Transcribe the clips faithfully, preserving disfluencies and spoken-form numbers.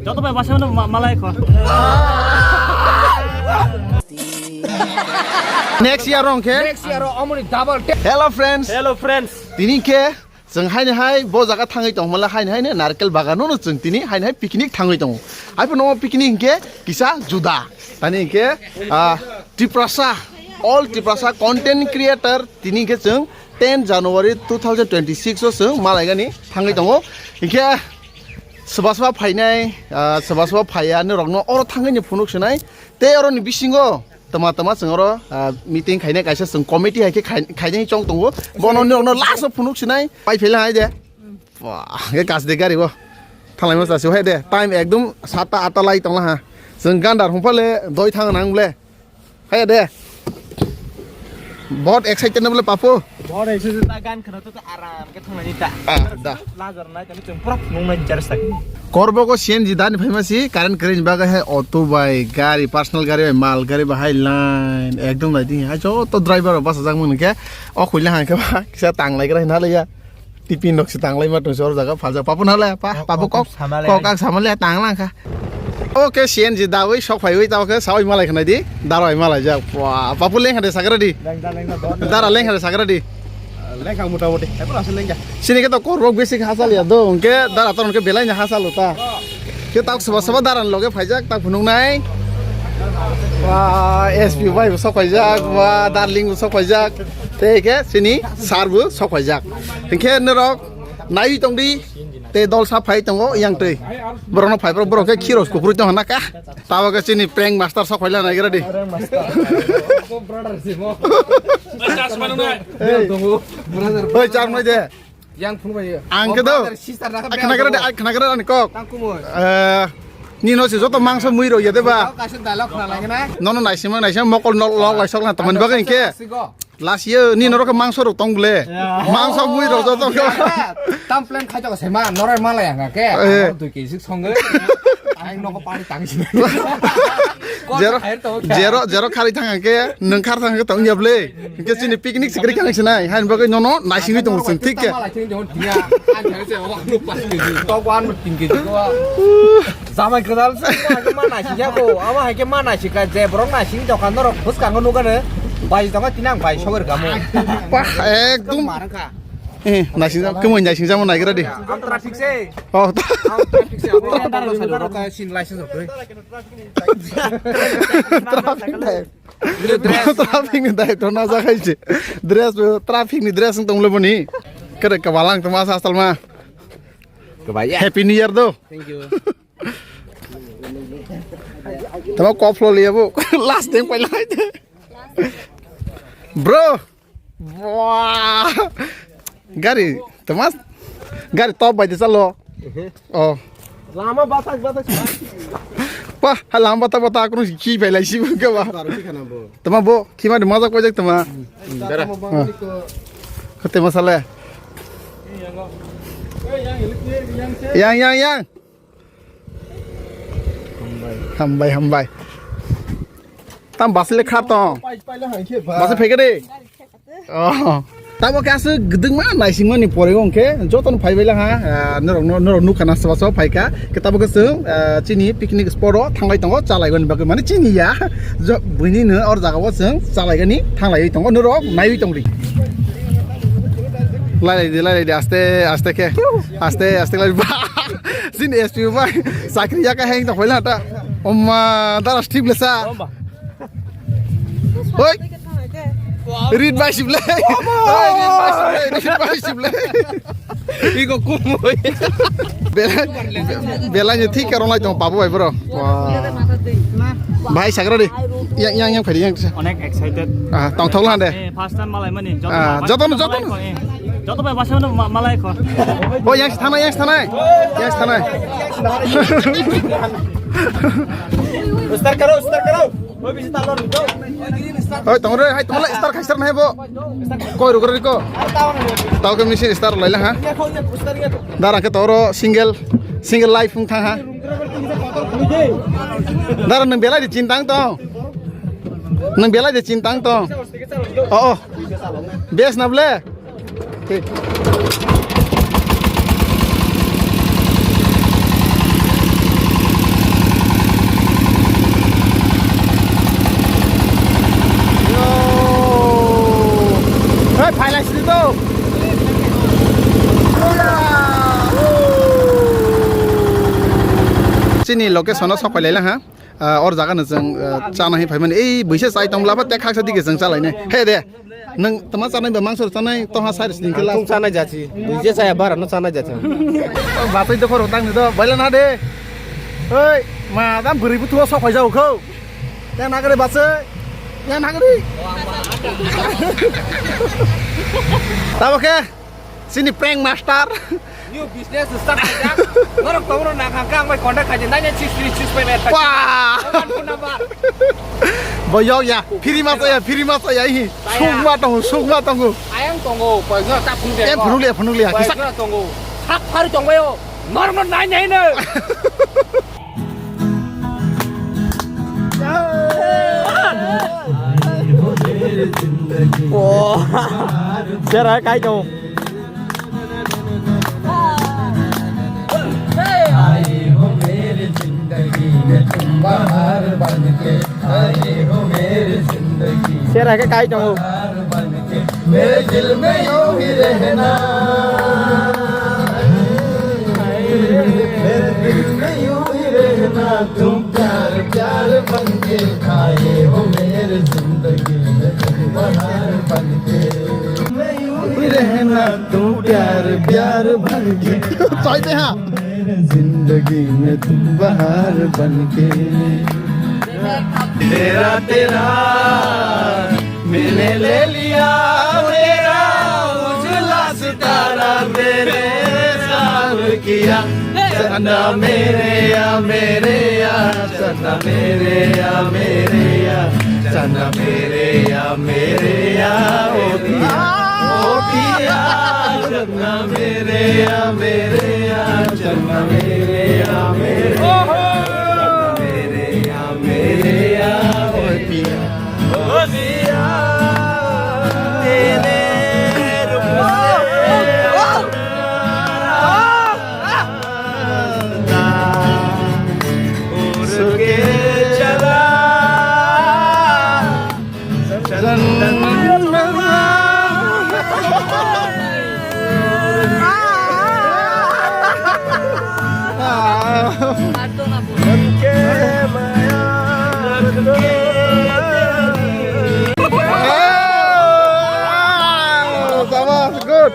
Joto bai basa no ma-, malai ko. Next year rong khe. Next year o omoni double tap. Hello friends. Hello friends. Tini khe chwng haini hai bo jaga thangwi tongmala haini haini narkel bagano no chwng tini haini hai picnic thangwi tongo. Hai phano picnic hinkhe kisa juda. Tani hinkhe, ah, Tiprasa, all Tiprasa content creator tini hinkhe chwng ten January two thousand twenty-six o chwng malaigani thangwi tongo. Hinkhe swba swba phainai, ah, swba swba phaiya norokno oro thangwi ni phunuk swnai. Tei oroni bisingo tama tama chwng oro, ah, meeting khainai kaisa chwng committee hai khe khai-, khainai chong tongo. Bono norokno last o phunuk swnai. Pai phela hai de. Wah, ke kas de gari bo. Thalai mo sa hai de. Time ekdom sata ata lai tongla ha. Chwng gandar hum phale doi thang nang ble. Hai de. Bahut excited na ble papu. Bahut excited ta gan khana to aram ke thang ni ta. Ah, da. Lajar nai kami chwng prak nung nai jar sak. Korbo ko C N G dani phaima si current current baga hai auto bai gari personal gari bai mal gari bahai line ekdom lai di. Hai joto driver basa jak mung ke. O khuila hai ke ba kisa tang lai gra na le ya. Tipi nok si tang lai ma tong sor jaga phal jak papu na le pa papu kok kok kok ak sama le tang lang kha. Oke C N G dawi sok phaiwi ta oke sawi malai khnai di. Daroi malai jak. Wah, papu leng hade sagra di. Dara leng hade sagra di. Leng kha mota moti. Hai pura asal leng kha. Sini khe to korbok besi hasal ya do. Hwnkhe dara to hwnkhe belai ni hasal ta. Khe tak soba soba daran loge phaijak tak phunuk nai. Wah, S P bai bo sok phaijak, wah, darling bo sok phaijak. Tei khe sini sar bo sok phaijak. Hwnkhe norok nai tong di. Tei dol sa phai tongo yang tei. Borok no phai borok khe khiros kuprui tong hana ka. Tabo khe chini prank master sok phaila nai gra di. Oi, char noi de. Yang phung bai. Ang khe do. Khna gra de, khna gra ani kok. Tang kumoi. Eh, nino se joto mangso mui ro ya de ba. Kaisa dialogue khna lai na. Nono naisima naisima mokol nok lok lai sok na tamani bagwi ke. Last year ni norok mangso rok tong ble. Mangso mui rok joto. Tam plan khai to se ma norok ma lai ang ke. Eh. Dui kg song. Ang nok pani tang si. Jero jero jero khari thang ke nung khar thang ke tong ya ble. Ke chini picnic sikri khang sinai. Han bagwi nono naisingwi tong sung thik ke. Ang khai se o nuk pas kg. Tok wan tin kg ko. Jamai kwtal se ko, hai khe ma naisingya ko, abo hai khe ma naisingkha je borok naising dokan norok bwskango nukgano bai tongo tini ang bai sogwi rwkha mo. Pah, ekdom. Marwkha. Eh, naising jam, kemoi naising jamo naigra di. Ang traffic se. Oh, ang traffic se. Traffic light. Traffic ni daitw na jagai se. Dress bo traffic ni dress wng tong le boni. Kere kabalang tong ma sa asal ma. Happy New Year do. Thank you. Tamo kok phlo liya bo. Last deng pai lai. Bro. Wah. Gari, temas. Gari top bai de chalo. Oh. Lama batak batak. Wah, ha lama batak batak akun ki bai lai si ke ba. Tama bo, ki ma de majak pajak tama. Dara. Kate masala. Yang, yang, yang. Hambai, hambai. Tam bus le khat tong. Bus phai kade. Oh. Tamo khe aswk gwdwngma naisingmani pore hwnkhe jotono phai bai lang ha. Ah, norok no, norok nukha na soba soba phai kha. Khe tamo khe chwng, ah, chini picnic spot o thanglai tongo, chalaigoni bagwi mane chini ya. Jo, buini no or jaga o chwng chalaigani thanglaiwi tongo. Norok naiwi tongdi. Lai lai di, lai lai di, aste aste khe. Aste aste lai ba. Sin S P bai chakri ya ka heng to hoila ta. Oma dara strip lesa. Hoi. Rit bai sible. Hoi, rit bai sible, rit bai sible. Iko kumoi. Bela, bela ni thik karo lai tong pabu bai bro. Wah. Bai sagra di. Yang, yang, yang phai yang. Onek excited. Ah, tong thok lan de. Eh, first time malai mani. Ah, joto, joto. Joto bai basa no ma-, malai ko. Oh, yang sana, yang sana. Yang sana. Start karo, start karo. Oi, tong re, hai tong le start khai start nai bo. Koi ruk re ko. Tau ke machine start lai la ha. Dara ke toro single, single life phung thang ha. Dara nang belai di chintang tong. Nang belai di chintang tong. Oh, oh. Bes na ble. Yo. Hei, phailai sini to. Chini location o sok phailai lang ha. Ah, or jaga no chwng, ah, chana hi phaimani. Ei, buisa chai tong laba te khaksa dige chwng chalaine. He de. Nang tama chanai ba mangso chanai to ha sari sini kelas. Tung chanai jachi. Buisa chai bara no chanai jachi. Batai do khoro tang do. Baila na de. Oi, ma dam bwrwi buthu sok phai jao kho. Yang nagare bache. Yang nagare. Tabo khe? Sini prank master. New business start khaijak. Norok tongro na khang khang bai contact khaijak. Nine six three six five eight five. Wah. Phone number. Boyok ya, free ma saya, free ma saya hi. Saya. Sukma tongo, sukma tongo. Ayang tongo, paisa ta phunuk le. Em phunuk le, phunuk le. Paisa tongo. Sak phari tongbayo. Norok no nai nai no. Oh, sera kai to. Sera kai to. मेरे दिल में यूं ही रहना, मेरे दिल में यूं ही रहना, तुम प्यार प्यार बन के आए हो मेरे जिंदगी में, तुम बहार बन के। मैं यूं ही रहना, तुम प्यार प्यार बन के। Chai de ha. मेरे जिंदगी में तुम बहार बन के। तेरा तेरा मैंने ले लिया, तेरा उजला सितारा तेरे साथ किया। चन्ना मेरे या मेरे या, चन्ना मेरे या मेरे या, चन्ना मेरे या मेरे या, ओ पिया, ओ पिया। चन्ना मेरे या मेरे या, चन्ना मेरे या मेरे या, चन्ना मेरे या मेरे या, ओ पिया, ओ पिया। तेरे रूप से उड़ के चला। Good.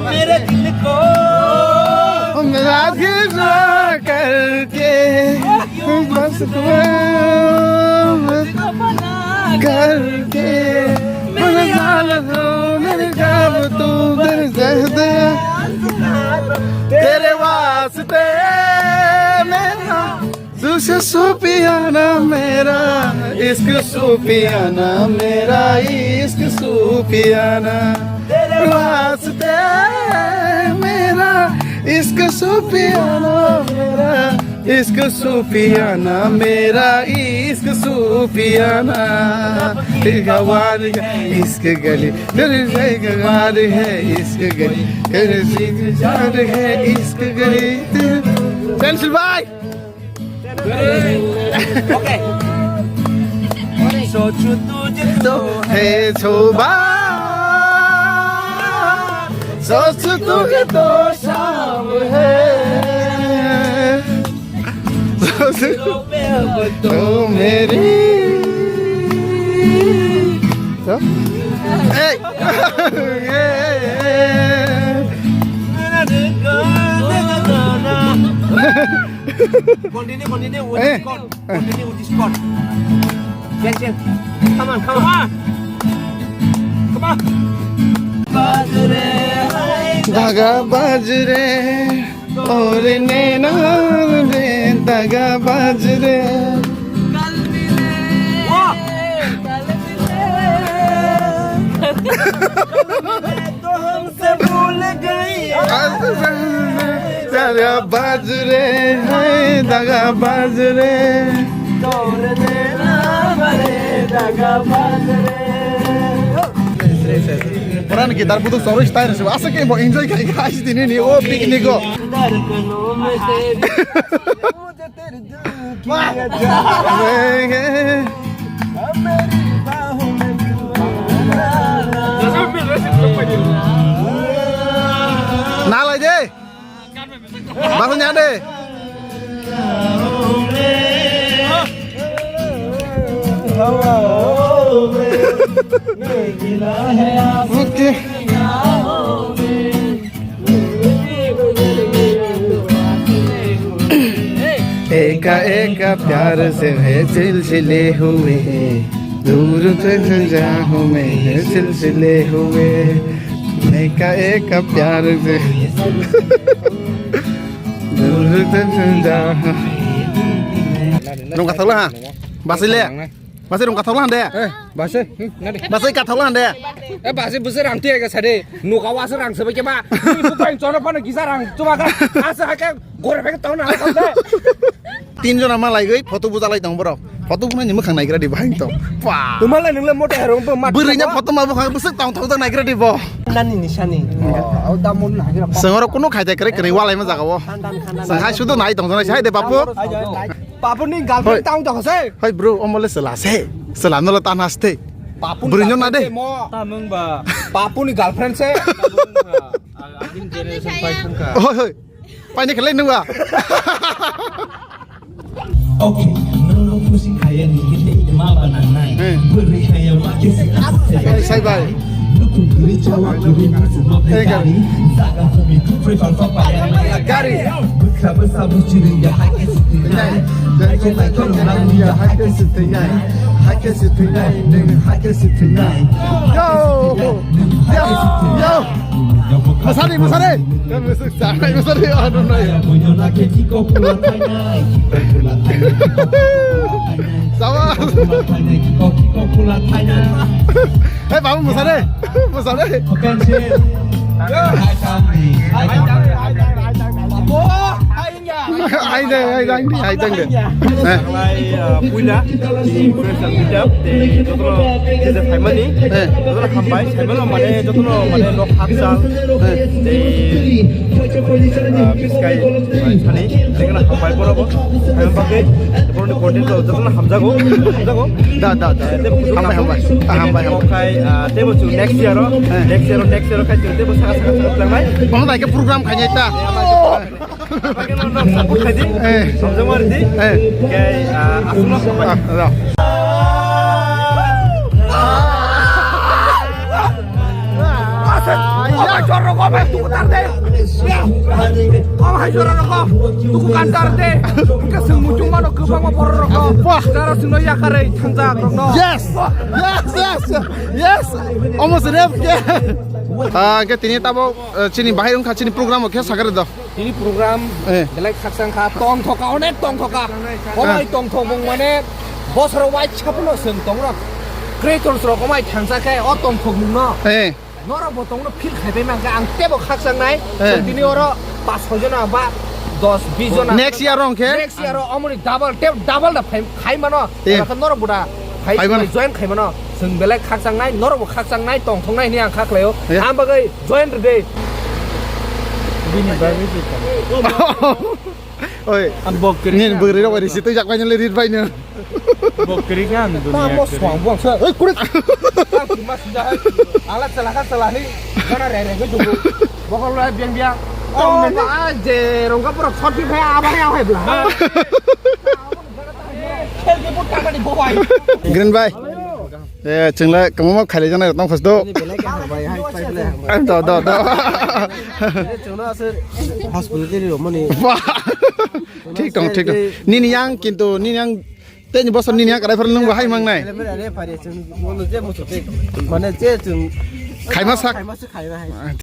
मेरे दिल को मेरा दिल करके बस करके मेरे जान हो, मेरे जान तू, मेरे जहद, तेरे वास्ते मेरा तुझसे सूफियाना मेरा इश्क, सूफियाना मेरा इश्क, सूफियाना तेरे वास्ते मेरा इश्क, सूफियाना मेरा इश्क, सूफियाना मेरा इश्क, सूफियाना। गवार है इश्क गली, गवार है इश्क गली, जान है इश्क गली। Pencil bhai. Okay. सोचूं तुझे तो है सुबह, सोचूं तुझे तो शाम है। सोचूं तो मेरी। Hey! Continue, continue with this chord. Continue with this chord. Chill, chill. Come on, come on. Come on. धागा बाज रे, और नैना रे धागा बाज रे। वाह। Daga baj re, hai daga baj re. Pura ni guitar buduk chorwi style se. Asa ke bo enjoy khai khai dini ni o picnic o. Nalai de. Baru nyade. Oke. एका एका प्यार से है सिलसिले हुए, दूर से जाऊं मैं ये सिलसिले हुए। Eka eka pyar se. Rung kathok la ha. Basai le. Basai rung kathok la ha de. Eh, basai. Hmm, nadi. Basai kathok la ha de. Eh, basai busai rang tiya ga sade. Nuka wasa rang sebe kema. Ni bukai chora pana kisa rang. Cuma ka. Asa hake gore phek tau na. Tin jona ma laigwi photo bujalai tong borok. Photo bunani mwkhang naigra di bahai tong. Pah. Tumalai nungle moto herong bo mat. Bwrwi nya photo ma bukhang bwswk tong thok naigra di bo. Nani nisani. Oh, da mon naigra. Sengoro kuno khaide kre kre walai ma jaga o. Khandan, khandan. Seng hai sudo nai tong jana hai de bapu. Bapu ni girlfriend tang tong se. Hai bro, omole sela se. Sela nolo tan haste. Bapu ni bwrwi nyo na de. Tamung ba. Bapu ni girlfriend se. Agin generation pai thangka. Hoi hoi. Paini khalai nungba. Okay, nung nung pusi khaya ni gini ma banang nai. Hmm. Beri khaya ma kisi. Sai bai. Nukun guri chawa guri musu ma gari. Zaga sumi kufri falfa paya. Gari. Bukha basa buchiri ya hake sitinai. Hake sitinai. Hake sitinai. Hake sitinai. Yo. Yo. Yo. Masari, masari. Masari, masari. Aduh, no, ya. Sawa. Eh, babu, masari. Masari. Aida, aida, aida, aida. Eh. Lai, ah, puila, tini first and puila, tei jotono jese phaimani, eh, jotono hambai, phaimano mane jotono mane nok hakchal, eh, tei, ah, biskai, bai thani, jekna hambai borok bo, phaima bagwi, borokni content rok jotono hamjago, hamjago. Da, da, da. Eh, tei hambai, hambai. Ah, hambai, hambai. Okhai, ah, tei bo chwng next year o, eh, next year o, next year o khai chwng tei bo saka, saka, saka tlangnai. Omo bai khe program khainai ta. Eh. Samjongwar di. Eh. Kei, ah, aswkno sampai. Ah, da. Omo hai jorrok, omo hai tuku tar de. Omo hai jorrok, tuku kan tar de. Hwnkhe chwng muchung mano kwbangma borok rok. Wah. Jara chwngno yakarwi thangjak rokno. Yes. Yes, yes, yes. Omo se rep khe. Ah, hwnkhe tini tabuk, eh, chini bahai wngkha chini program o khe sakari do. Tini program, eh, belai khakchang kha, tongthok kha, onek tongthok kha. Omai, eh, tongthok mung mane bosoro waisa phano chwng tongrok. Creators rok omai thangsa khe o tongthok mung no. Eh. Norok bo tongno feel khaibai mankha, ang teibo khakchang nai. Eh. Chwng tini oro pas soi jona ba dos bis jona. Next year rong khe? Next year o omoni double, tei double da phai, khai mano. Eh. Eba khe norok bo da phai, phai mano. Join khai mano. Chwng belai khakchang nai, norok bo khakchang nai, tongthok nai hwnwi ang kha khlaio. Eh. Ang bagwi Join rwdi. Bini bagwi se tong. Oi. Ang bo kwrwi nini kha. Bwrwi rok bai risi twijak bai nang le rit bai nang. Bo kwrwi kha ang dunia. Ma mo kwrwi. Swang bo ang sa. Oi, kwrwi. Ang ma sida hai. Ala chala kha chala ni. Gana re re khe jugo. Bokol lai biang biang. Oh, ma je rongga pura short film hai, aba hai, hai bla. Green bai. Eh, chwngla kwbangma khailai jana tong phas do. Belai khe hambai, hai, pai belai hambai. Em, do, do, do. Chwngno aswk hospitality romani. Wah. Thik tong, thik tong. Nini yang kintu, nini yang teni bosor nini yang karai phar nung bahai mang nai. Mane je chwng khaima sak. Khaima sak khaima hai.